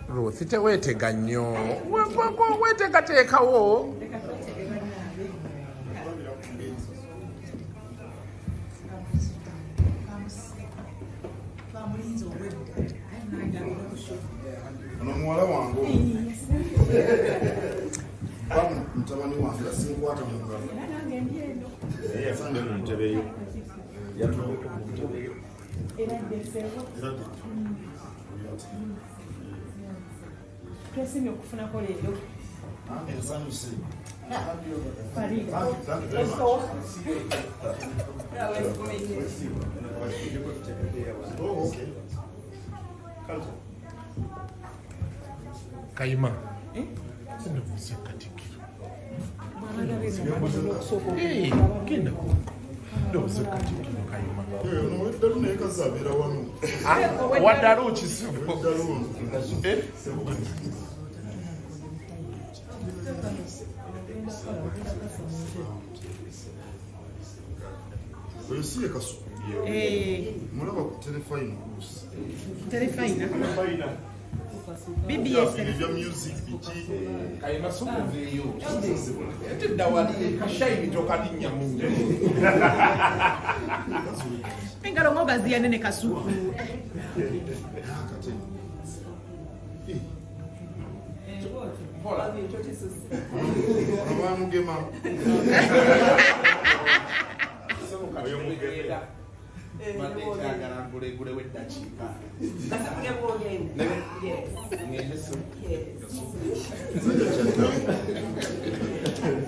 Ruth, teweetega nnyo, weteekateekawo. Ono muwala wange, mutabani wange, asinkwata mu ngalo. Naye yafudde mu ntebe yo, yatuddeko mu ntebe yo. Era Twesimye okufunako leero. Nange nsanyuse. Farida. Thank you, thank you very much. Oh, okay. Kayima, sinavuze Katikkiro. Eh, genda ndowooza Katikkiro Kayima. Eh, ono ow'eddalu naye kazi abeera wano. Waddalu kisibu. Ow'eddalu ono. Eh? Oyo si ye Kasu? Mulaba ku terefayina oluusi. Terefayina. BBS. Ebyo bya music biki? Kayima, sokuveeyo, ate dda wali kashayini tokalinnyamu. Engalo ngogaziya nene, Kasuku. Kate. Eh, Mpola. Ono bamugema. Ogenda badde nkyagala ngulegulewo eddakiika. Ngende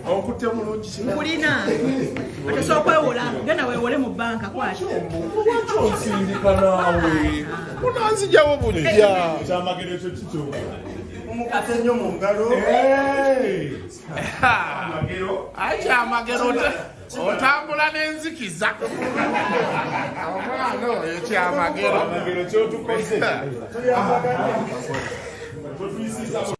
okutte bulungi. Nkulina. Ate okwewola, genda weewole mu banka, kwata. Lwaki onsindika naawe unanzijawo bujja? Kyamagero ekyo kikyo. Mumukase nnyo mu ngalo. Amagero. Akyamagero, otambula n'enzikiza, omwana oyo kyamagero. Amagero kyotukoze. Tuyambaganye. Totuyisiza.